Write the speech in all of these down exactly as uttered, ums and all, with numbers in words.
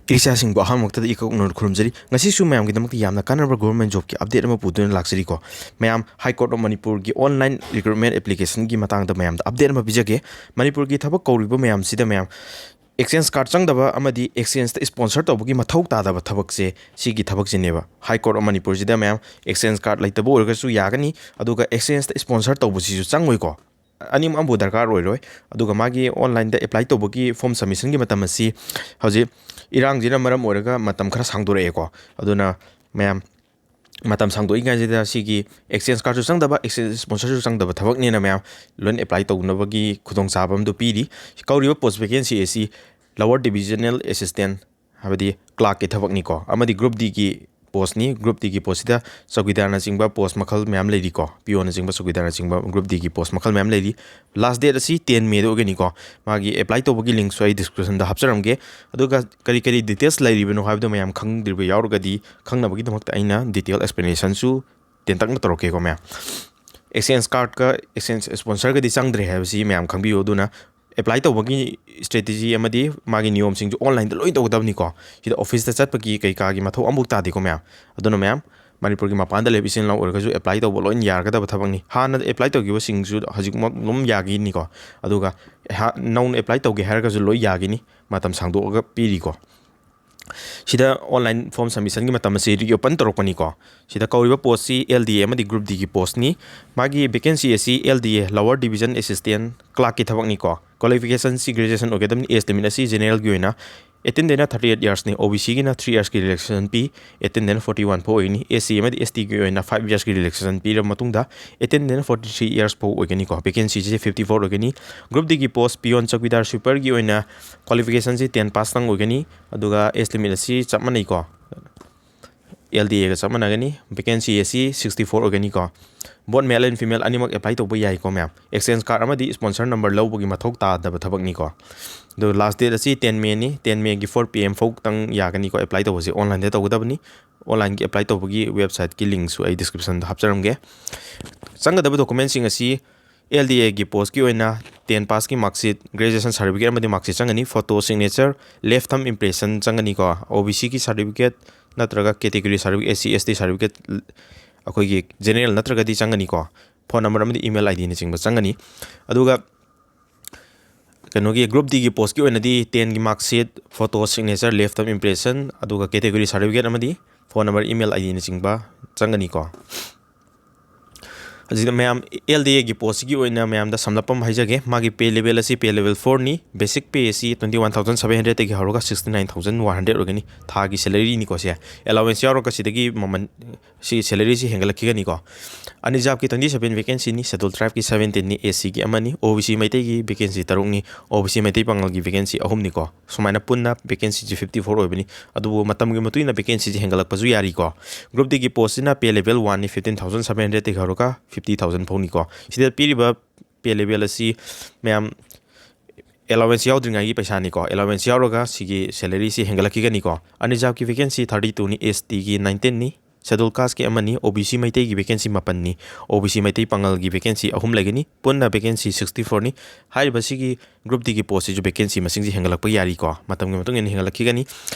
ꯏꯆꯥꯁꯤꯡꯕꯨ ꯑꯍꯥꯟꯕꯃꯛꯇꯗ ꯏꯀꯛꯅ ꯈꯨꯔꯨꯝꯖꯔꯤ꯫ ꯉꯁꯤꯁꯨ ꯃꯌꯥꯝꯒꯤꯗꯃꯛꯇ ꯌꯥꯝꯅ ꯀꯥꯟꯅꯕ government jobꯀꯤ update ꯑꯃ ꯄꯨꯗꯨꯅ ꯂꯥꯛꯆꯔꯤꯀꯣ꯫ ꯃꯌꯥꯝ, High Court of ꯃꯅꯤꯄꯨꯔꯒꯤ online recruitment applicationꯒꯤ ꯃꯇꯥꯡꯗ ꯃꯌꯥꯝꯗ update ꯑꯃ ꯄꯤꯖꯒꯦ꯫ ꯃꯅꯤꯄꯨꯔꯒꯤ ꯊꯕꯛ ꯀꯧꯔꯤꯕ ꯃꯌꯥꯝꯁꯤꯗ ꯃꯌꯥꯝ exchange card ꯆꯪꯗꯕ ꯑꯃꯗꯤ exchangeꯇ sponsor ꯇꯧꯕꯒꯤ ꯃꯊꯧ ꯇꯥꯗꯕ ꯊꯕꯛꯁꯦ, ꯁꯤꯒꯤ ꯊꯕꯛꯁꯤꯅꯦꯕ꯫ High Court of ꯃꯅꯤꯄꯨꯔꯁꯤꯗ ꯃꯌꯥꯝ exchange card ꯂꯩꯇꯕ ꯑꯣꯏꯔꯒꯁꯨ ꯌꯥꯒꯅꯤ, ꯑꯗꯨꯒ exchangeꯇ sponsor ꯇꯧꯕꯁꯤꯁꯨ ꯆꯪꯉꯣꯏꯀꯣ꯫ ꯑꯅꯤꯃꯛ ꯑꯃꯕꯨ ꯗꯔꯀꯥꯔ ꯑꯣꯏꯔꯣꯏ꯫ ꯑꯗꯨꯒ ꯃꯥꯒꯤ onlineꯗ apply ꯇꯧꯕꯒꯤ form submissionꯒꯤ ꯃꯇꯝ ꯑꯁꯤ ꯍꯧꯖꯤꯛ ꯏꯔꯥꯡꯁꯤꯅ ꯃꯔꯝ ꯑꯣꯏꯔꯒ ꯃꯇꯝ ꯈꯔ ꯁꯥꯡꯗꯣꯔꯛꯑꯦꯀꯣ꯫ ꯑꯗꯨꯅ ꯃꯌꯥꯝ, ꯃꯇꯝ ꯁꯥꯡꯗꯣꯛꯏꯉꯩꯁꯤꯗ ꯁꯤꯒꯤ exchange cardꯁꯨ ꯆꯪꯗꯕ, exchange sponsorꯁꯨ ꯆꯪꯗꯕ ꯊꯕꯛꯅꯦꯅ ꯃꯌꯥꯝ ꯂꯣꯏꯅ apply ꯇꯧꯅꯕꯒꯤ ꯈꯨꯗꯣꯡꯆꯥꯕ ꯑꯃꯗꯨ ꯄꯤꯔꯤ꯫ ꯀꯧꯔꯤꯕ post vacancy ꯑꯁꯤ lower divisional assistant, ꯍꯥꯏꯕꯗꯤ clerkꯀꯤ ꯊꯕꯛꯅꯤꯀꯣ, ꯑꯃꯗꯤ group Dꯒꯤ postꯅꯤ꯫ Group Dꯒꯤ postꯁꯤꯗ ꯆꯧꯀꯤꯗꯥꯔꯅꯆꯤꯡꯕ post ꯃꯈꯜ ꯃꯌꯥꯝ ꯂꯩꯔꯤꯀꯣ, peonꯅꯆꯤꯡꯕ, ꯆꯧꯀꯤꯗꯥꯔꯅꯆꯤꯡꯕ group Dꯒꯤ post ꯃꯈꯜ ꯃꯌꯥꯝ ꯂꯩꯔꯤ꯫ Last date ꯑꯁꯤ ten Mayꯗ ꯑꯣꯏꯒꯅꯤꯀꯣ꯫ ꯃꯥꯒꯤ apply ꯇꯧꯕꯒꯤ linkꯁꯨ ꯑꯩ descriptionꯗ ꯍꯥꯞꯆꯔꯝꯒꯦ꯫ ꯑꯗꯨꯒ ꯀꯔꯤ ꯀꯔꯤ details ꯂꯩꯔꯤꯕꯅꯣ ꯍꯥꯏꯕꯗꯣ ꯃꯌꯥꯝ ꯈꯪꯗ꯭ꯔꯤꯕ ꯌꯥꯎꯔꯒꯗꯤ ꯈꯪꯅꯕꯒꯤꯗꯃꯛꯇ ꯑꯩꯅ detail explanationꯁꯨ ꯇꯦꯟꯇꯛꯅ ꯇꯧꯔꯛꯀꯦꯀꯣ ꯃꯌꯥꯝ꯫ Exchange cardꯀ exchange sponsorꯒꯗꯤ ꯆꯪꯗ꯭ꯔꯦ ꯍꯥꯏꯕꯁꯤ ꯃꯌꯥꯝ ꯈꯪꯕꯤꯌꯨ꯫ ꯑꯗꯨꯅ apply ꯇꯧꯕꯒꯤ strategy ꯑꯃꯗꯤ ꯃꯥꯒꯤ ꯅꯤꯌꯣꯝꯁꯤꯡꯁꯨ onlineꯗ ꯂꯣꯏ ꯇꯧꯒꯗꯕꯅꯤꯀꯣ꯫ ꯁꯤꯗ officeꯇ ꯆꯠꯄꯒꯤ ꯀꯩꯀꯥꯒꯤ ꯃꯊꯧ ꯑꯃꯐꯥꯎ ꯇꯥꯗꯦꯀꯣ ꯃꯌꯥꯝ꯫ ꯑꯗꯨꯅ ꯃꯌꯥꯝ, ꯃꯅꯤꯄꯨꯔꯒꯤ ꯃꯄꯥꯟꯗ ꯂꯩꯕ ꯏꯆꯤꯜ ꯏꯅꯥꯎ ꯑꯣꯏꯔꯒꯁꯨ apply ꯇꯧꯕ ꯂꯣꯏꯅ ꯌꯥꯒꯗꯕ ꯊꯕꯛꯅꯤ꯫ ꯍꯥꯟꯅ apply ꯇꯧꯈꯤꯕꯁꯤꯡꯁꯨ ꯍꯧꯖꯤꯛꯃꯛ ꯑꯗꯨꯝ ꯌꯥꯒꯤꯅꯤꯀꯣ꯫ ꯑꯗꯨꯒ ꯑꯩꯍꯥꯛ ꯅꯧꯅ apply ꯇꯧꯒꯦ ꯍꯥꯏꯔꯒꯁꯨ ꯂꯣꯏ ꯌꯥꯒꯤꯅꯤ, ꯃꯇꯝ ꯁꯥꯡꯗꯣꯛꯑꯒ ꯄꯤꯔꯤꯀꯣ꯫ ꯁꯤꯗ online form submissionꯒꯤ ꯃꯇꯝ ꯑꯁꯤ reopen ꯇꯧꯔꯛꯄꯅꯤꯀꯣ꯫ ꯁꯤꯗ ꯀꯧꯔꯤꯕ postꯁꯤ L D A ꯑꯃꯗꯤ group Dꯒꯤ postꯅꯤ꯫ ꯃꯥꯒꯤ vacancy ꯑꯁꯤ L D A, lower division assistant clerkꯀꯤ ꯊꯕꯛꯅꯤꯀꯣ꯫ Qualificationꯁꯤ graduation ꯑꯣꯏꯒꯗꯕꯅꯤ꯫ Age limit ꯑꯁꯤ generalꯒꯤ ꯑꯣꯏꯅ eighteenꯗꯩꯅ thirty eight yearsꯅꯤ, OBCꯒꯤꯅ three yearsꯀꯤ relaxation ꯄꯤ, eighteenꯗꯩꯅ forty one ꯐꯥꯎ ꯑꯣꯏꯒꯅꯤ, SC ꯑꯃꯗꯤ STꯒꯤ ꯑꯣꯏꯅ five yearsꯀꯤ relaxation ꯄꯤꯔꯕ ꯃꯇꯨꯡꯗ eighteenꯗꯩꯅ forty three years ꯐꯥꯎ ꯑꯣꯏꯒꯅꯤꯀꯣ꯫ Vacancyꯁꯦ fifty four ꯑꯣꯏꯒꯅꯤ꯫ Group Dꯒꯤ post peon, ꯆꯧꯀꯤꯗꯥꯔ, sweeperꯒꯤ ꯑꯣꯏꯅ qualificationꯁꯤ ten pass ꯇꯪ ꯑꯣꯏꯒꯅꯤ, ꯑꯗꯨꯒ age limit ꯑꯁꯤ ꯆꯞ ꯃꯥꯟꯅꯩꯀꯣ, L D Aꯒ ꯆꯞ ꯃꯥꯟꯅꯒꯅꯤ꯫ Vacancy ꯑꯁꯤ sixty four ꯑꯣꯏꯒꯅꯤꯀꯣ꯫ Both male and female ꯑꯅꯤꯃꯛ apply ꯇꯧꯕ ꯌꯥꯏꯀꯣ ꯃꯌꯥꯝ꯫ Exchange card ꯑꯃꯗꯤ sponsor number ꯂꯧꯕꯒꯤ ꯃꯊꯧ ꯇꯥꯗꯕ ꯊꯕꯛꯅꯤꯀꯣ꯫ ꯑꯗꯨ last date ꯑꯁꯤ ten Mayꯅꯤ꯫ Ten Mayꯒꯤ four PM ꯐꯥꯎꯇꯪ ꯌꯥꯒꯅꯤꯀꯣ apply ꯇꯧꯕꯁꯦ, onlineꯗ ꯇꯧꯒꯗꯕꯅꯤ꯫ Onlineꯒꯤ apply ꯇꯧꯕꯒꯤ websiteꯀꯤ linkꯁꯨ ꯑꯩ descriptionꯗ ꯍꯥꯞꯆꯔꯝꯒꯦ꯫ ꯆꯪꯒꯗꯕ documentꯁꯤꯡ ꯑꯁꯤ ꯑꯦꯜ ꯗꯤ ꯑꯦꯒꯤ ꯄꯣꯁꯀꯤ ꯑꯣꯏꯅ ꯇꯦꯟ ꯄꯥꯁꯀꯤ ꯃꯥꯔꯛꯁꯤꯠ, ꯒ꯭ꯔꯦꯖꯨꯑꯦꯁꯟ ꯁꯥꯔꯇꯤꯐꯤꯀꯦꯠ ꯑꯃꯗꯤ ꯃꯥꯔꯛꯁꯤꯠ ꯆꯪꯒꯅꯤ꯫ ꯐꯣꯇꯣ ꯁꯤꯒꯅꯦꯆꯔ, ꯂꯦꯐ ꯊꯝ ꯏꯝꯄ꯭ꯔꯦꯁꯟ ꯆꯪꯒꯅꯤꯀꯣ꯫ ꯑꯣ ꯕꯤ ꯁꯤꯒꯤ ꯁꯥꯔꯇꯤꯐꯤꯀꯦꯠ ꯅꯠꯇ꯭ꯔꯒ category certificate, S C S T certificate, ꯑꯩꯈꯣꯏꯒꯤ ꯖꯦꯅꯦꯔꯦꯜ ꯅꯠꯇ꯭ꯔꯒꯗꯤ ꯆꯪꯒꯅꯤꯀꯣ꯫ ꯐꯣꯟ ꯅꯝꯕꯔ ꯑꯃꯗꯤ ꯏꯃꯦꯜ ꯑꯥꯏ ꯗꯤꯅꯆꯤꯡꯕ ꯆꯪꯒꯅꯤ꯫ ꯑꯗꯨꯒ ꯀꯩꯅꯣꯒꯤ ꯒ꯭ꯔꯨꯞ ꯗꯤꯒꯤ ꯄꯣꯁꯀꯤ ꯑꯣꯏꯅꯗꯤ ꯇꯦꯟꯒꯤ ꯃꯥꯔꯛꯁꯤꯠ, ꯐꯣꯇꯣ ꯁꯤꯒꯅꯦꯆꯔ, ꯂꯦꯐ ꯊꯝ ꯏꯝꯄ꯭ꯔꯦꯁꯟ, ꯑꯗꯨꯒ ꯀꯦꯇꯦꯒꯣꯔꯤ ꯁꯥꯔꯇꯤꯐꯤꯀꯦꯠ ꯑꯃꯗꯤ ꯐꯣꯟ ꯅꯝꯕꯔ, ꯏꯃꯦꯜ ꯑꯥꯏ ꯗꯤꯅꯆꯤꯡꯕ ꯆꯪꯒꯅꯤꯀꯣ꯫ ꯑꯁꯤꯗ ꯃꯌꯥꯝ ꯑꯦꯜ ꯗꯤ ꯑꯦꯒꯤ ꯄꯣꯁꯁꯤꯒꯤ ꯑꯣꯏꯅ ꯃꯌꯥꯝꯗ ꯁꯝꯂꯞꯄ ꯑꯃ ꯍꯥꯏꯖꯒꯦ꯫ ꯃꯥꯒꯤ ꯄꯦ ꯂꯦꯚꯦꯜ ꯑꯁꯤ ꯄꯦ ꯂꯦꯚꯦꯜ ꯐꯣꯔꯅꯤ꯫ ꯕꯦꯁꯤꯛ ꯄꯦ ꯑꯁꯤ ꯇ꯭ꯋꯦꯟꯇꯤ ꯋꯥꯟ ꯊꯥꯎꯖꯟ ꯁꯚꯦꯟ ꯍꯟꯗ꯭ꯔꯦꯗꯇꯒꯤ ꯍꯧꯔꯒ sixty nine thousand one hundred ꯑꯣꯏꯒꯅꯤ꯫ ꯊꯥꯒꯤ ꯁꯦꯂꯔꯤꯅꯤꯀꯣ ꯁꯦ꯫ ꯑꯦꯂꯥꯋꯦꯟꯁ ꯌꯥꯎꯔꯒ ꯁꯤꯗꯒꯤ ꯃꯃꯜ, ꯁꯤ ꯁꯦꯂꯔꯤꯁꯤ ꯍꯦꯟꯒꯠꯂꯛꯈꯤꯒꯅꯤꯀꯣ꯫ ꯑꯟꯔꯤꯖꯥꯔꯕꯀꯤ ꯇ꯭ꯋꯦꯟꯇꯤ ꯁꯦꯚꯦꯟ ꯚꯦꯀꯦꯟꯁꯤꯅꯤ, ꯁꯦꯗꯨꯜ ꯇ꯭ꯔꯥꯏꯕꯀꯤ ꯁꯚꯦꯟꯇꯤꯟꯅꯤ, ꯑꯦꯁ ꯁꯤꯒꯤ ꯑꯃꯅꯤ, ꯑꯣ ꯕꯤ ꯁꯤ ꯃꯩꯇꯩꯒꯤ ꯚꯦꯀꯦꯟꯁꯤ ꯇꯔꯨꯛꯅꯤ, ꯑꯣ ꯕꯤ ꯁꯤ ꯃꯩꯇꯩ ꯄꯥꯉꯜꯒꯤ ꯚꯦꯀꯦꯟꯁꯤ ꯑꯍꯨꯝꯅꯤꯀꯣ꯫ ꯁꯨꯃꯥꯏꯅ ꯄꯨꯟꯅ ꯚꯦꯀꯦꯟꯁꯤꯁꯤ ꯐꯤꯐꯇꯤ ꯐꯣꯔ ꯑꯣꯏꯕꯅꯤ꯫ ꯑꯗꯨꯕꯨ ꯃꯇꯝꯒꯤ ꯃꯇꯨꯡ ꯏꯟꯅ ꯚꯦꯀꯦꯟꯁꯤꯁꯤ ꯍꯦꯟꯒꯠꯂꯛꯄꯁꯨ ꯌꯥꯔꯤꯀꯣ꯫ ꯒ꯭ꯔꯨꯞ ꯗꯤꯒꯤ ꯄꯣꯁꯁꯤꯅ ꯄꯦ ꯂꯦꯚꯦꯜ ꯋꯥꯟꯅꯤ, ꯐꯤꯐꯇꯤꯟ ꯊꯥꯎꯖꯟ ꯁꯚꯦꯟ ꯍꯟꯗ꯭ꯔꯦꯗꯇꯒꯤ ꯍꯧꯔꯒ ꯐꯤꯐꯇꯤ ꯊꯥꯎꯖꯟ ꯐꯥꯎꯅꯤꯀꯣ꯫ ꯁꯤꯗ ꯄꯤꯔꯤꯕ ꯄꯦ ꯂꯦꯚꯦꯜ ꯑꯁꯤ ꯃꯌꯥꯝ ꯑꯦꯂꯥꯋꯦꯟꯁ ꯌꯥꯎꯗ꯭ꯔꯤꯉꯩꯒꯤ ꯄꯩꯁꯥꯅꯤꯀꯣ꯫ ꯑꯦꯂꯥꯋꯦꯟꯁ ꯌꯥꯎꯔꯒ ꯁꯤꯒꯤ ꯁꯦꯂꯔꯤꯁꯤ ꯍꯦꯟꯒꯠꯂꯛꯈꯤꯒꯅꯤꯀꯣ꯫ ꯑꯟꯔꯤꯖꯥꯔꯕꯀꯤ ꯚꯦꯀꯦꯟꯁꯤ ꯊꯥꯔꯇꯤ ꯇꯨꯅꯤ, ꯑꯦꯁ ꯇꯤꯒꯤ ꯅꯥꯏꯟꯇꯤꯟꯅꯤ, ꯁꯦꯗꯨꯜ ꯀꯥꯁꯀꯤ ꯑꯃꯅꯤ, ꯑꯣ ꯕꯤ ꯁꯤ ꯃꯩꯇꯩꯒꯤ ꯚꯦꯀꯦꯟꯁꯤ ꯃꯥꯄꯟꯅꯤ, ꯑꯣ ꯕꯤ ꯁꯤ ꯃꯩꯇꯩ ꯄꯥꯉꯜꯒꯤ ꯚꯦꯀꯦꯟꯁꯤ ꯑꯍꯨꯝ ꯂꯩꯒꯅꯤ꯫ ꯄꯨꯟꯅ ꯚꯦꯀꯦꯟꯁꯤ ꯁꯤꯛꯁꯇꯤ ꯐꯣꯔꯅꯤ꯫ ꯍꯥꯏꯔꯤꯕꯁꯤꯒꯤ ꯒ꯭ꯔꯨꯞ ꯗꯤꯒꯤ ꯄꯣꯁꯁꯤꯁꯨ ꯚꯦꯀꯦꯟꯁꯤ ꯃꯁꯤꯡꯁꯤ ꯍꯦꯟꯒꯠꯂꯛꯄ ꯌꯥꯔꯤꯀꯣ꯫ ꯃꯇꯝꯒꯤ ꯃꯇꯨꯡ ꯏꯟꯅ ꯍꯦꯟꯒꯠꯂꯛꯈꯤꯒꯅꯤ꯫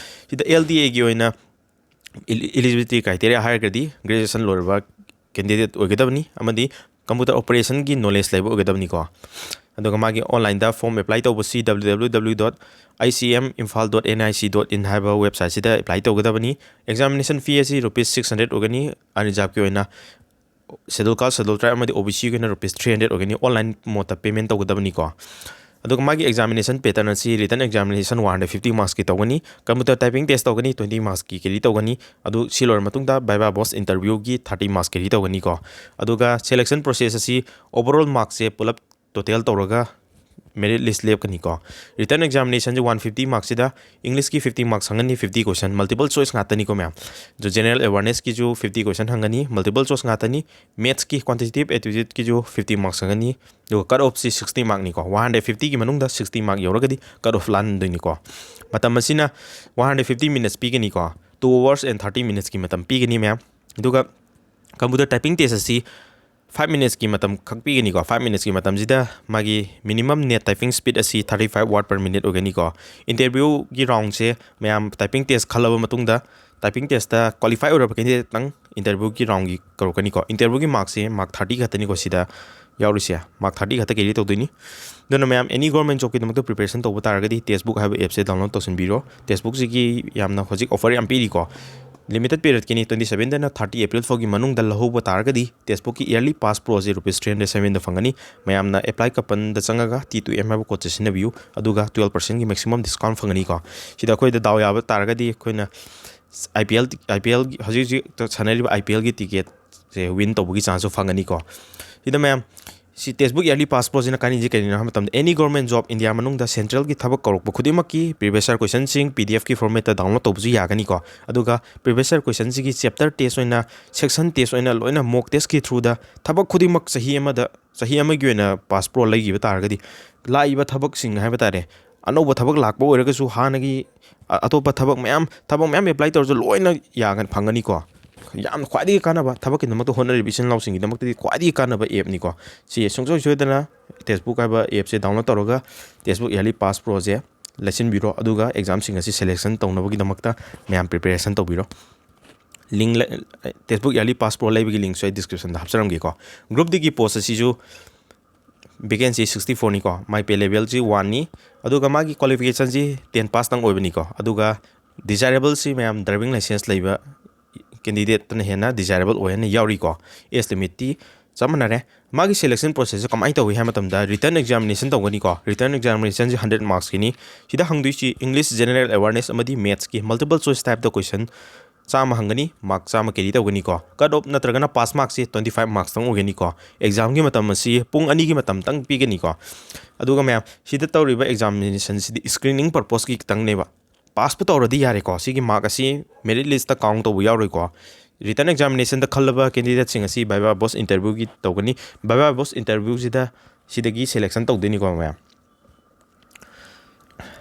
ꯁꯤꯗ ꯑꯦꯜ ꯗꯤ ꯑꯦꯒꯤ ꯑꯣꯏꯅ ꯏꯂꯤ-, eligibility criteria ꯍꯥꯏꯔꯒꯗꯤ ꯒ꯭ꯔꯦꯖꯨꯑꯦꯁꯟ ꯂꯣꯏꯔꯕ ꯀꯦꯟꯗꯤꯗꯦꯠ ꯑꯣꯏꯒꯗꯕꯅꯤ ꯑꯃꯗꯤ ꯀꯝꯄ꯭ꯌꯨꯇꯔ ꯑꯣꯄꯔꯦꯁꯟꯒꯤ ꯅꯣꯂꯦꯖ ꯂꯩꯕ ꯑꯣꯏꯒꯗꯕꯅꯤꯀꯣ꯫ ꯑꯗꯨꯒ ꯃꯥꯒꯤ ꯑꯣꯟꯂꯥꯏꯟꯗ ꯐꯣꯔꯝ ꯑꯦꯄ꯭ꯂꯥꯏ ꯇꯧꯕꯁꯤ W W W dot I C M Imphal dot N I C dot in ꯍꯥꯏꯕ ꯋꯦꯕꯁꯥꯏꯠꯁꯤꯗ ꯑꯦꯄ꯭ꯂꯥꯏ ꯇꯧꯒꯗꯕꯅꯤ꯫ ꯑꯦꯛꯖꯥꯃꯤꯅꯦꯁꯟ ꯐꯤ ꯑꯁꯤ ꯔꯨꯄꯤꯁ ꯁꯤꯛꯁ ꯍꯟꯗ꯭ꯔꯦꯗ ꯑꯣꯏꯒꯅꯤ꯫ ꯑꯟꯔꯤꯖꯥꯔꯕꯀꯤ ꯑꯣꯏꯅ ꯁꯦꯗꯨꯜ ꯀꯥꯁ, ꯁꯦꯗꯨꯜ ꯇ꯭ꯔꯥꯏꯕ ꯑꯃꯗꯤ ꯑꯣ ꯕꯤ ꯁꯤꯒꯤ ꯑꯣꯏꯅ ꯔꯨꯄꯤꯁ ꯊ꯭ꯔꯤ ꯍꯟꯗ꯭ꯔꯦꯗ ꯑꯣꯏꯒꯅꯤ꯫ ꯑꯣꯟꯂꯥꯏꯟ ꯃꯣꯠꯇ ꯄꯦꯃꯦꯟ ꯇꯧꯒꯗꯕꯅꯤꯀꯣ꯫ ꯑꯗꯨꯒ ꯃꯥꯒꯤ ꯑꯦꯛꯖꯥꯃꯤꯅꯦꯁꯟ ꯄꯦꯇꯔꯟ ꯑꯁꯤ written examination one hundred fifty ꯃꯥꯔꯛꯁꯀꯤ ꯇꯧꯒꯅꯤ, ꯀꯝꯄ꯭ꯌꯨꯇꯔ ꯇꯥꯏꯄꯤꯡ ꯇꯦꯁ ꯇꯧꯒꯅꯤ, ꯇ꯭ꯋꯦꯟꯇꯤ ꯃꯥꯔꯛꯁꯀꯤ ꯀꯦꯔꯤ ꯇꯧꯒꯅꯤ꯫ ꯑꯗꯨ ꯁꯤ ꯂꯣꯏꯔ ꯃꯇꯨꯡꯗ ꯚꯥꯏꯚꯥ ꯕꯣꯁ ꯏꯟꯇꯔꯚ꯭ꯌꯨꯒꯤ ꯊꯥꯔꯇꯤ ꯃꯥꯔꯛꯁ ꯀꯦꯔꯤ ꯇꯧꯒꯅꯤꯀꯣ꯫ ꯑꯗꯨꯒ ꯁꯦꯂꯦꯛꯁꯟ ꯄ꯭ꯔꯣꯁꯦꯁ ꯑꯁꯤ ꯑꯣꯚꯔꯑꯣꯜ ꯃꯥꯔꯛꯁꯦ ꯄꯨꯂꯞ ꯇꯣꯇꯦꯜ ꯇꯧꯔꯒ ꯃꯦꯔꯤꯠ ꯂꯤꯁ ꯂꯦꯞꯀꯅꯤꯀꯣ꯫ ꯔꯤꯇꯟ ꯑꯦꯛꯖꯥꯃꯤꯅꯦꯁꯟꯁꯦ ꯋꯥꯟ ꯐꯤꯐꯇꯤ ꯃꯥꯔꯛꯁꯤꯗ ꯏꯪꯂꯤꯁꯀꯤ ꯐꯤꯐꯇꯤ ꯃꯥꯔꯛꯁ ꯍꯪꯒꯅꯤ, ꯐꯤꯐꯇꯤ ꯀꯣꯏꯁꯟ, ꯃꯜꯇꯤꯄꯜ ꯆꯣꯏꯁ ꯉꯥꯛꯇꯅꯤꯀꯣ ꯃꯌꯥꯝ꯫ ꯑꯗꯨ ꯖꯦꯅꯔꯦꯜ ꯑꯦꯋꯥꯔꯅꯦꯁꯀꯤꯁꯨ ꯐꯤꯐꯇꯤ ꯀꯣꯏꯁꯟ ꯍꯪꯒꯅꯤ, ꯃꯜꯇꯤꯄꯜ ꯆꯣꯏꯁ ꯉꯥꯛꯇꯅꯤ꯫ ꯃꯦꯠꯁꯀꯤ ꯀ꯭ꯋꯥꯟꯇꯤꯇꯦꯇꯤꯞ ꯑꯦꯞꯇꯤꯇ꯭ꯌꯨꯠꯀꯤꯁꯨ ꯐꯤꯐꯇꯤ ꯃꯥꯔꯛꯁ ꯍꯪꯒꯅꯤ꯫ ꯑꯗꯨꯒ ꯀꯠ ꯑꯣꯐꯁꯤ ꯁꯤꯛꯁꯇꯤ ꯃꯥꯔꯛꯅꯤꯀꯣ꯫ ꯋꯥꯟ ꯍꯟꯗ꯭ꯔꯦꯗ ꯐꯤꯐꯇꯤꯒꯤ ꯃꯅꯨꯡꯗ ꯁꯤꯛꯁꯇꯤ ꯃꯥꯔꯛ ꯌꯧꯔꯒꯗꯤ ꯀꯠ ꯑꯣꯐ ꯂꯥꯟꯗꯣꯏꯅꯤꯀꯣ꯫ ꯃꯇꯝ ꯑꯁꯤꯅ ꯋꯥꯟ ꯍꯟꯗ꯭ꯔꯦꯗ ꯐꯤꯐꯇꯤ ꯃꯤꯅꯠꯁ ꯄꯤꯒꯅꯤꯀꯣ꯫ Two hours and thirty minutesꯀꯤ ꯃꯇꯝ ꯄꯤꯒꯅꯤ ꯃꯌꯥꯝ꯫ ꯑꯗꯨꯒ ꯀꯝꯄ꯭ꯌꯨꯇꯔ ꯇꯥꯏꯄꯤꯡ ꯇꯦꯁ ꯑꯁꯤ ꯐꯥꯏꯚ ꯃꯤꯅꯤꯠꯁꯀꯤ ꯃꯇꯝ ꯈꯛ ꯄꯤꯒꯅꯤꯀꯣ꯫ ꯐꯥꯏꯚ ꯃꯤꯅꯤꯠꯁꯀꯤ ꯃꯇꯝꯁꯤꯗ ꯃꯥꯒꯤ minimum net typing speed ꯑꯁꯤ thirty five word per minute ꯑꯣꯏꯒꯅꯤꯀꯣ꯫ ꯏꯟꯇꯔꯚ꯭ꯌꯨꯒꯤ ꯔꯥꯎꯟꯁꯦ ꯃꯌꯥꯝ ꯇꯥꯏꯄꯤꯡ ꯇꯦꯁ ꯈꯜꯂꯕ ꯃꯇꯨꯡꯗ, ꯇꯥꯏꯄꯤꯡ ꯇꯦꯁꯇ ꯀ꯭ꯋꯥꯂꯤꯐꯥꯏ ꯑꯣꯏꯔꯕ ꯀꯦꯟꯗꯤꯗꯦꯠꯇꯪ ꯏꯟꯇꯔꯚ꯭ꯌꯨꯒꯤ ꯔꯥꯎꯟꯒꯤ ꯀꯧꯔꯛꯀꯅꯤꯀꯣ꯫ ꯏꯟꯇꯔꯚ꯭ꯌꯨꯒꯤ ꯃꯥꯔꯛꯁꯦ ꯃꯥꯔꯛ ꯊꯥꯔꯇꯤ ꯈꯛꯇꯅꯤꯀꯣ ꯁꯤꯗ ꯌꯥꯎꯔꯤꯁꯦ, ꯃꯥꯔꯛ ꯊꯥꯔꯇꯤ ꯈꯛꯇ ꯀꯦꯔꯤ ꯇꯧꯗꯣꯏꯅꯤ꯫ ꯑꯗꯨꯅ ꯃꯌꯥꯝ ꯑꯦꯅꯤ ꯒꯣꯔꯃꯦꯟ ꯖꯣꯕꯀꯤꯗꯃꯛꯇ ꯄ꯭ꯔꯤꯄꯦꯔꯦꯁꯟ ꯇꯧꯕ ꯇꯥꯔꯒꯗꯤ ꯇꯦꯛꯁꯕꯨꯛ ꯍꯥꯏꯕ ꯑꯦꯞꯁꯦ ꯗꯥꯎꯟꯂꯣꯗ ꯇꯧꯁꯤꯟꯕꯤꯔꯣ꯫ ꯇꯦꯛꯁꯕꯨꯛꯁꯤꯒꯤ ꯌꯥꯝꯅ ꯍꯧꯖꯤꯛ ꯑꯣꯐꯔ ꯌꯥꯝ ꯄꯤꯔꯤꯀꯣ꯫ ꯂꯤꯃꯤꯇꯦꯠ ꯄꯤꯔꯤꯌꯠꯀꯤꯅꯤ, twenty sevenꯗꯩꯅ thirty April ꯐꯥꯎꯒꯤ ꯃꯅꯨꯡꯗ ꯂꯧꯍꯧꯕ ꯇꯥꯔꯒꯗꯤ ꯇꯦꯛꯁꯕꯨꯛꯀꯤ yearly pass proꯁꯦ rupees three hundred seventyꯗ ꯐꯪꯒꯅꯤ꯫ ꯃꯌꯥꯝꯅ ꯑꯦꯄ꯭ꯂꯥꯏ ꯀꯄꯟꯗ ꯆꯪꯉꯒ T two M ꯍꯥꯏꯕ ꯀꯣꯗꯁꯦ ꯁꯤꯖꯤꯟꯅꯕꯤꯌꯨ, ꯑꯗꯨꯒ twelve percentꯒꯤ maximum discount ꯐꯪꯒꯅꯤꯀꯣ꯫ ꯁꯤꯗ ꯑꯩꯈꯣꯏꯗ ꯗꯥꯎ ꯌꯥꯕ ꯇꯥꯔꯒꯗꯤ ꯑꯩꯈꯣꯏꯅ IPL, IPL ꯍꯧꯖꯤꯛ ꯍꯧꯖꯤꯛ ꯁꯥꯟꯅꯔꯤꯕ IPLꯒꯤ ꯇꯤꯀꯦꯠꯁꯦ ꯋꯤꯟ ꯇꯧꯕꯒꯤ ꯆꯥꯟꯁꯁꯨ ꯐꯪꯒꯅꯤꯀꯣ꯫ ꯁꯤꯗ ꯃꯌꯥꯝ ꯁꯤ ꯇꯦꯛꯁꯕꯨꯛ yearly pass proꯁꯤꯅ ꯀꯥꯟꯅꯩꯁꯦ ꯀꯔꯤꯅꯣ ꯍꯥꯏꯕ ꯃꯇꯝꯗ, ꯑꯦꯅꯤ ꯒꯣꯔꯃꯦꯟ ꯖꯣꯕ ꯏꯟꯗꯤꯌꯥ ꯃꯅꯨꯡꯗ ꯁꯦꯟꯇ꯭ꯔꯦꯜꯒꯤ ꯊꯕꯛ ꯀꯧꯔꯛꯄ ꯈꯨꯗꯤꯡꯃꯛꯀꯤ previous year questionꯁꯤꯡ PDFꯀꯤ formatꯇ ꯗꯥꯎꯟꯂꯣꯗ ꯇꯧꯕꯁꯨ ꯌꯥꯒꯅꯤꯀꯣ꯫ ꯑꯗꯨꯒ previous year questionꯁꯤꯒꯤ ꯆꯦꯞꯇꯔ ꯇꯦꯁ ꯑꯣꯏꯅ, ꯁꯦꯛꯁꯟ ꯇꯦꯁ ꯑꯣꯏꯅ ꯂꯣꯏꯅ ꯃꯣꯛ ꯇꯦꯁꯀꯤ ꯊ꯭ꯔꯨꯗ ꯊꯕꯛ ꯈꯨꯗꯤꯡꯃꯛ ꯆꯍꯤ ꯑꯃꯗ, ꯆꯍꯤ ꯑꯃꯒꯤ ꯑꯣꯏꯅ pass pro ꯂꯩꯈꯤꯕ ꯇꯥꯔꯒꯗꯤ, ꯂꯥꯛꯏꯕ ꯊꯕꯛꯁꯤꯡ ꯍꯥꯏꯕ ꯇꯥꯔꯦ, ꯑꯅꯧꯕ ꯊꯕꯛ ꯂꯥꯛꯄ ꯑꯣꯏꯔꯒꯁꯨ ꯍꯥꯟꯅꯒꯤ ꯑ-, ꯑꯇꯣꯞꯄ ꯊꯕꯛ ꯃꯌꯥꯝ, ꯊꯕꯛ ꯃꯌꯥꯝ ꯑꯦꯄ꯭ꯂꯥꯏ ꯇꯧꯔꯁꯨ ꯂꯣꯏꯅ ꯌꯥꯒꯅꯤ, ꯐꯪꯒꯅꯤꯀꯣ꯫ ꯌꯥꯝ ꯈ꯭ꯋꯥꯏꯗꯒꯤ ꯀꯥꯟꯅꯕ, ꯊꯕꯛꯀꯤꯗꯃꯛꯇ ꯍꯣꯠꯅꯔꯤꯕ ꯏꯆꯤꯟ ꯏꯅꯥꯎꯁꯤꯡꯒꯤꯗꯃꯛꯇꯗꯤ ꯈ꯭ꯋꯥꯏꯗꯒꯤ ꯀꯥꯟꯅꯕ ꯑꯦꯞꯅꯤꯀꯣ꯫ ꯁꯤ ꯁꯨꯡꯁꯣꯏ ꯁꯣꯏꯗꯅ ꯇꯦꯛꯁꯕꯨꯛ ꯍꯥꯏꯕ ꯑꯦꯞꯁꯦ ꯗꯥꯎꯟꯂꯣꯗ ꯇꯧꯔꯒ ꯇꯦꯛꯁꯕꯨꯛ yearly pass proꯁꯦ ꯂꯩꯁꯤꯟꯕꯤꯔꯣ, ꯑꯗꯨꯒ ꯑꯦꯛꯖꯥꯝꯁꯤꯡ ꯑꯁꯤ ꯁꯦꯂꯦꯛꯁꯟ ꯇꯧꯅꯕꯒꯤꯗꯃꯛꯇ ꯃꯌꯥꯝ ꯄ꯭ꯔꯤꯄꯦꯔꯦꯁꯟ ꯇꯧꯕꯤꯔꯣ꯫ ꯂꯤꯡ ꯂꯩ-, ꯇꯦꯛꯁꯕꯨꯛ yearly pass pro ꯂꯩꯕꯒꯤ ꯂꯤꯡꯁꯨ ꯑꯩ ꯗꯤꯁꯀ꯭ꯔꯤꯞꯁꯟꯗ ꯍꯥꯞꯆꯔꯝꯒꯦꯀꯣ꯫ ꯒ꯭ꯔꯨꯞ ꯗꯤꯒꯤ ꯄꯣꯁ ꯑꯁꯤꯁꯨ ꯚꯦꯀꯦꯟꯁꯤ sixty fourꯅꯤꯀꯣ, ꯃꯥꯏ ꯄꯦ ꯂꯦꯚꯦꯜꯁꯤ oneꯅꯤ, ꯑꯗꯨꯒ ꯃꯥꯒꯤ ꯀ꯭ꯋꯥꯂꯤꯐꯤꯀꯦꯁꯟꯁꯤ ten ꯄꯥꯁꯇꯪ ꯑꯣꯏꯕꯅꯤꯀꯣ꯫ ꯑꯗꯨꯒ ꯗꯤꯖꯥꯏꯔꯦꯕꯜꯁꯤ ꯃꯌꯥꯝ ꯗ꯭ꯔꯥꯏꯚꯤꯡ ꯂꯥꯏꯁꯦꯟꯁ ꯂꯩꯕ ꯀꯦꯟꯗꯤꯗꯦꯠꯇꯅ ꯍꯦꯟꯅ ꯗꯤꯖꯥꯏꯔꯦꯕꯜ ꯑꯣꯏ ꯍꯥꯏꯅ ꯌꯥꯎꯔꯤꯀꯣ꯫ ꯑꯦꯖ ꯂꯤꯃꯤꯠꯇꯤ ꯆꯞ ꯃꯥꯟꯅꯔꯦ꯫ ꯃꯥꯒꯤ ꯁꯦꯂꯦꯛꯁꯟ ꯄ꯭ꯔꯣꯁꯦꯁꯁꯦ ꯀꯃꯥꯏꯅ ꯇꯧꯏ ꯍꯥꯏꯕ ꯃꯇꯝꯗ, ꯔꯤꯇꯟ ꯑꯦꯛꯖꯥꯃꯤꯅꯦꯁꯟ ꯇꯧꯒꯅꯤꯀꯣ꯫ ꯔꯤꯇꯟ ꯑꯦꯛꯖꯥꯃꯤꯅꯦꯁꯟꯁꯤ hundred marksꯀꯤꯅꯤ꯫ ꯁꯤꯗ ꯍꯪꯗꯣꯏꯁꯤ English general awareness ꯑꯃꯗꯤ ꯃꯦꯠꯁꯀꯤ multiple choice typeꯇ question ꯆꯥꯝꯃ ꯍꯪꯒꯅꯤ, ꯃꯥꯔꯛ ꯆꯥꯝꯃ ꯀꯦꯔꯤ ꯇꯧꯒꯅꯤꯀꯣ꯫ ꯀꯠ ꯑꯣꯐ ꯅꯠꯇ꯭ꯔꯒꯅ ꯄꯥꯁ ꯃꯥꯔꯛꯁꯦ twenty five marksꯇꯪ ꯑꯣꯏꯒꯅꯤꯀꯣ꯫ ꯑꯦꯛꯖꯥꯝꯒꯤ ꯃꯇꯝ ꯑꯁꯤ ꯄꯨꯡ ꯑꯅꯤꯒꯤ ꯃꯇꯝꯇꯪ ꯄꯤꯒꯅꯤꯀꯣ꯫ ꯑꯗꯨꯒ ꯃꯌꯥꯝ, ꯁꯤꯗ ꯇꯧꯔꯤꯕ ꯑꯦꯛꯖꯥꯃꯤꯅꯦꯁꯟꯁꯤꯗꯤ screening purposeꯀꯤ ꯈꯤꯇꯪꯅꯦꯕ꯫ ꯄꯥꯁꯄꯨ ꯇꯧꯔꯗꯤ ꯌꯥꯔꯦꯀꯣ꯫ ꯁꯤꯒꯤ ꯃꯥꯔꯛ ꯑꯁꯤ ꯃꯦꯔꯤꯠ ꯂꯤꯁꯇ ꯀꯥꯎꯟ ꯇꯧꯕ ꯌꯥꯎꯔꯣꯏꯀꯣ꯫ ꯔꯤꯇꯟ ꯑꯦꯛꯖꯥꯃꯤꯅꯦꯁꯟꯗ ꯈꯜꯂꯕ ꯀꯦꯟꯗꯤꯗꯦꯠꯁꯤꯡ ꯑꯁꯤ ꯚꯥꯏꯚꯥ ꯕꯣꯁ ꯏꯟꯇꯔꯚ꯭ꯌꯨꯒꯤ ꯇꯧꯒꯅꯤ꯫ ꯚꯥꯏꯚꯥ ꯕꯣꯁ ꯏꯟꯇꯔꯚ꯭ꯌꯨꯁꯤꯗ ꯁꯤꯗꯒꯤ ꯁꯦꯂꯦꯛꯁꯟ ꯇꯧꯗꯣꯏꯅꯤꯀꯣ ꯃꯌꯥꯝ꯫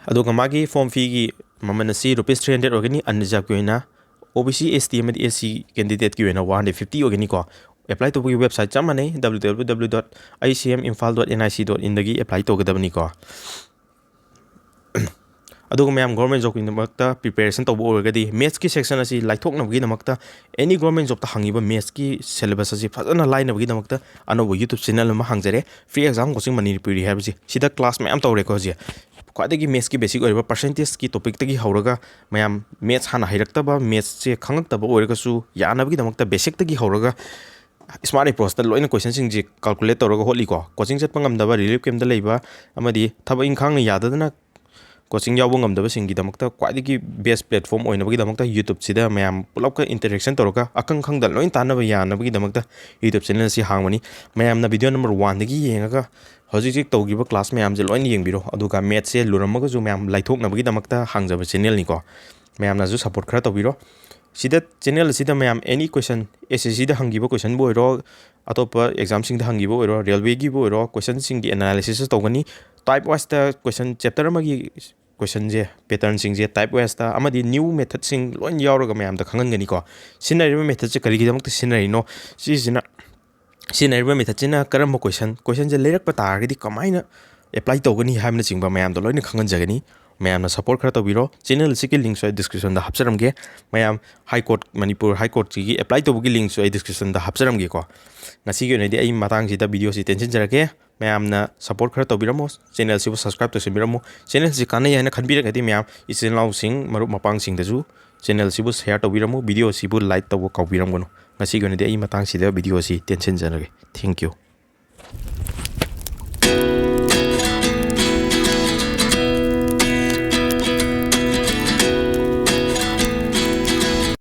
ꯑꯗꯨꯒ ꯃꯥꯒꯤ ꯐꯣꯔꯝ ꯐꯤꯒꯤ ꯃꯃꯜ ꯑꯁꯤ rupees three hundred ꯑꯣꯏꯒꯅꯤ, ꯑꯟꯔꯤꯖꯥꯕꯀꯤ ꯑꯣꯏꯅ꯫ OBC, ST ꯑꯃꯗꯤ SC ꯀꯦꯟꯗꯤꯗꯦꯠꯀꯤ ꯑꯣꯏꯅ one hundred fifty ꯑꯣꯏꯒꯅꯤꯀꯣ꯫ ꯑꯦꯄ꯭ꯂꯥꯏ ꯇꯧꯕꯒꯤ ꯋꯦꯕꯁꯥꯏꯠ ꯆꯞ ꯃꯥꯟꯅꯩ, W W W dot I C M Imphal dot N I C dot in ꯗꯒꯤ ꯑꯦꯄ꯭ꯂꯥꯏ ꯇꯧꯒꯗꯕꯅꯤꯀꯣ꯫ ꯑꯗꯨꯒ ꯃꯌꯥꯝ ꯒꯣꯔꯃꯦꯟ ꯖꯣꯕꯀꯤꯗꯃꯛꯇ ꯄ꯭ꯔꯤꯄꯦꯔꯦꯁꯟ ꯇꯧꯕ ꯑꯣꯏꯔꯒꯗꯤ ꯃꯦꯠꯁꯀꯤ ꯁꯦꯛꯁꯟ ꯑꯁꯤ ꯂꯥꯏꯊꯣꯛꯅꯕꯒꯤꯗꯃꯛꯇ ꯑꯦꯅꯤ ꯒꯣꯔꯃꯦꯟ ꯖꯣꯕꯇ ꯍꯪꯉꯤꯕ ꯃꯦꯠꯁꯀꯤ ꯁꯦꯂꯦꯕꯁ ꯑꯁꯤ ꯐꯖꯅ ꯂꯥꯏꯅꯕꯒꯤꯗꯃꯛꯇ ꯑꯅꯧꯕ YouTube ꯆꯦꯅꯦꯜ ꯑꯃ ꯍꯥꯡꯖꯔꯦ, Free Exam Coaching ꯃꯅꯤꯄꯨꯔꯤ ꯍꯥꯏꯕꯁꯤ꯫ ꯁꯤꯗ ꯀ꯭ꯂꯥꯁ ꯃꯌꯥꯝ ꯇꯧꯔꯦꯀꯣ ꯍꯧꯖꯤꯛ꯫ ꯈ꯭ꯋꯥꯏꯗꯒꯤ ꯃꯦꯠꯁꯀꯤ ꯕꯦꯁꯤꯛ ꯑꯣꯏꯔꯤꯕ ꯄꯔꯁꯦꯟꯇꯦꯖꯀꯤ ꯇꯣꯄꯤꯛꯇꯒꯤ ꯍꯧꯔꯒ ꯃꯌꯥꯝ ꯃꯦꯠꯁ ꯍꯥꯟꯅ ꯍꯩꯔꯛꯇꯕ, ꯃꯦꯠꯁꯁꯦ ꯈꯪꯉꯛꯇꯕ ꯑꯣꯏꯔꯒꯁꯨ ꯌꯥꯅꯕꯒꯤꯗꯃꯛꯇ ꯕꯦꯁꯤꯛꯇꯒꯤ ꯍꯧꯔꯒ ꯁ꯭ꯃꯥꯔꯠ ꯑꯦꯄ꯭ꯔꯣꯁꯇ ꯂꯣꯏꯅ ꯀꯣꯏꯁꯟꯁꯤꯡꯁꯦ ꯀꯥꯜꯀꯨꯂꯦꯠ ꯇꯧꯔꯒ ꯍꯣꯠꯂꯤꯀꯣ꯫ ꯀꯣꯆꯤꯡ ꯆꯠꯄ ꯉꯝꯗꯕ, ꯔꯤꯂꯤꯐ ꯀꯦꯝꯞꯇ ꯂꯩꯕ ꯑꯃꯗꯤ ꯊꯕꯛ ꯏꯪꯈꯥꯡꯅ ꯌꯥꯗꯗꯅ ꯀꯣꯆꯤꯡ ꯌꯥꯎꯕ ꯉꯝꯗꯕꯁꯤꯡꯒꯤꯗꯃꯛꯇ ꯈ꯭ꯋꯥꯏꯗꯒꯤ ꯕꯦꯁ ꯄ꯭ꯂꯦꯠꯐꯣꯝ ꯑꯣꯏꯅꯕꯒꯤꯗꯃꯛꯇ YouTubeꯁꯤꯗ ꯃꯌꯥꯝ ꯄꯨꯂꯞꯀ ꯏꯟꯇꯔꯦꯛꯁꯟ ꯇꯧꯔꯒ ꯑꯈꯪ ꯈꯪꯗ ꯂꯣꯏ ꯇꯥꯟꯅꯕ ꯌꯥꯅꯕꯒꯤꯗꯃꯛꯇ YouTube ꯆꯦꯅꯦꯜ ꯑꯁꯤ ꯍꯥꯡꯕꯅꯤ꯫ ꯃꯌꯥꯝꯅ ꯚꯤꯗꯤꯑꯣ ꯅꯝꯕꯔ ꯋꯥꯟꯗꯒꯤ ꯌꯦꯡꯉꯒ ꯍꯧꯖꯤꯛ ꯍꯧꯖꯤꯛ ꯇꯧꯈꯤꯕ ꯀ꯭ꯂꯥꯁ ꯃꯌꯥꯝꯁꯦ ꯂꯣꯏꯅ ꯌꯦꯡꯕꯤꯔꯣ꯫ ꯑꯗꯨꯒ ꯃꯦꯠꯁꯁꯦ ꯂꯨꯔꯝꯃꯒꯁꯨ ꯃꯌꯥꯝ ꯂꯥꯏꯊꯣꯛꯅꯕꯒꯤꯗꯃꯛꯇ ꯍꯥꯡꯖꯕ ꯆꯦꯅꯦꯜꯅꯤꯀꯣ꯫ ꯃꯌꯥꯝꯅꯁꯨ ꯁꯞꯄꯣꯔꯠ ꯈꯔ ꯇꯧꯕꯤꯔꯣ꯫ ꯁꯤꯗ ꯆꯦꯅꯦꯜ ꯑꯁꯤꯗ ꯃꯌꯥꯝ ꯑꯦꯅꯤ ꯀꯣꯏꯁꯟ, SSCꯗ ꯍꯪꯈꯤꯕ ꯀꯣꯏꯁꯟꯕꯨ ꯑꯣꯏꯔꯣ, ꯑꯇꯣꯞꯄ ꯑꯦꯛꯖꯥꯝꯁꯤꯡꯗ ꯍꯪꯈꯤꯕ ꯑꯣꯏꯔꯣ, ꯔꯦꯜꯋꯦꯒꯤꯕꯨ ꯑꯣꯏꯔꯣ, ꯀꯣꯏꯁꯟꯁꯤꯡꯒꯤ ꯑꯦꯅꯥꯂꯥꯏꯁꯤꯁ ꯇꯧꯒꯅꯤ꯫ ꯇꯥꯏꯞ ꯋꯥꯏꯁꯇ ꯀꯣꯏꯁꯟ, ꯆꯦꯞꯇꯔ ꯑꯃꯒꯤ ꯀꯣꯏꯁꯟꯁꯦ, ꯄꯦꯇꯔꯟꯁꯤꯡꯁꯦ ꯇꯥꯏꯞ ꯋꯥꯏꯁꯇ ꯑꯃꯗꯤ ꯅ꯭ꯌꯨ ꯃꯦꯊꯠꯁꯤꯡ ꯂꯣꯏ ꯌꯥꯎꯔꯒ ꯃꯌꯥꯝꯗ ꯈꯪꯍꯟꯒꯅꯤꯀꯣ꯫ ꯁꯤꯖꯤꯟꯅꯔꯤꯕ ꯃꯦꯊꯠꯁꯦ ꯀꯔꯤꯒꯤꯗꯃꯛꯇ ꯁꯤꯖꯤꯟꯅꯔꯤꯅꯣ? ꯁꯤꯁꯤꯅ, ꯁꯤꯖꯤꯟꯅꯔꯤꯕ ꯃꯦꯊꯠꯁꯤꯅ ꯀꯔꯝꯕ ꯀꯣꯏꯁꯟ, ꯀꯣꯏꯁꯟꯁꯦ ꯂꯩꯔꯛꯄ ꯇꯥꯔꯒꯗꯤ ꯀꯃꯥꯏꯅ ꯑꯦꯄ꯭ꯂꯥꯏ ꯇꯧꯒꯅꯤ ꯍꯥꯏꯕꯅꯆꯤꯡꯕ ꯃꯌꯥꯝꯗꯣ ꯂꯣꯏꯅ ꯈꯪꯍꯟꯖꯒꯅꯤ꯫ ꯃꯌꯥꯝꯅ ꯁꯞꯄꯣꯔꯠ ꯈꯔ ꯇꯧꯕꯤꯔꯣ꯫ ꯆꯦꯅꯦꯜ ꯑꯁꯤꯒꯤ ꯂꯤꯡꯛꯁꯨ ꯑꯩ ꯗꯤꯁꯀ꯭ꯔꯤꯞꯁꯟꯗ ꯍꯥꯞꯆꯔꯝꯒꯦ꯫ ꯃꯌꯥꯝ ꯍꯥꯏ ꯀꯣꯔꯠ, ꯃꯅꯤꯄꯨꯔ ꯍꯥꯏ ꯀꯣꯔꯠꯁꯤꯒꯤ ꯑꯦꯄ꯭ꯂꯥꯏ ꯇꯧꯕꯒꯤ ꯂꯤꯡꯛꯁꯨ ꯑꯩ ꯗꯤꯁꯀ꯭ꯔꯤꯞꯁꯟꯗ ꯍꯥꯞꯆꯔꯝꯒꯦꯀꯣ꯫ ꯉꯁꯤꯒꯤ ꯑꯣꯏꯅꯗꯤ ꯑꯩ ꯃꯇꯥꯡꯁꯤꯗ ꯚꯤꯗꯤꯑꯣꯁꯤ ꯇꯦꯟꯁꯤꯟꯖꯔꯒꯦ꯫ ꯃꯌꯥꯝꯅ ꯁꯞꯄꯣꯔꯠ ꯈꯔ ꯇꯧꯕꯤꯔꯝꯃꯣ, ꯆꯦꯅꯦꯜꯁꯤꯕꯨ ꯁꯕꯁꯀ꯭ꯔꯥꯏꯕ ꯇꯧꯁꯤꯟꯕꯤꯔꯝꯃꯣ꯫ ꯆꯦꯅꯦꯜꯁꯤ ꯀꯥꯟꯅꯩ ꯍꯥꯏꯅ ꯈꯟꯕꯤꯔꯒꯗꯤ ꯃꯌꯥꯝ ꯏꯆꯤꯜ ꯏꯅꯥꯎꯁꯤꯡ, ꯃꯔꯨꯞ ꯃꯄꯥꯡꯁꯤꯡꯗꯁꯨ ꯆꯦꯅꯦꯜꯁꯤꯕꯨ ꯁꯤꯌꯥꯔ ꯇꯧꯕꯤꯔꯝꯃꯨ, ꯚꯤꯗꯤꯑꯣꯁꯤꯕꯨ ꯂꯥꯏꯛ ꯇꯧꯕ ꯀꯥꯎꯕꯤꯔꯝꯒꯅꯨ꯫ ꯉꯁꯤꯒꯤ ꯑꯣꯏꯅꯗꯤ ꯑꯩ ꯃꯇꯥꯡꯁꯤꯗ ꯚꯤꯗꯤꯑꯣꯁꯤ ꯇꯦꯟꯁꯤꯟꯖꯔꯒꯦ꯫ Thank you꯫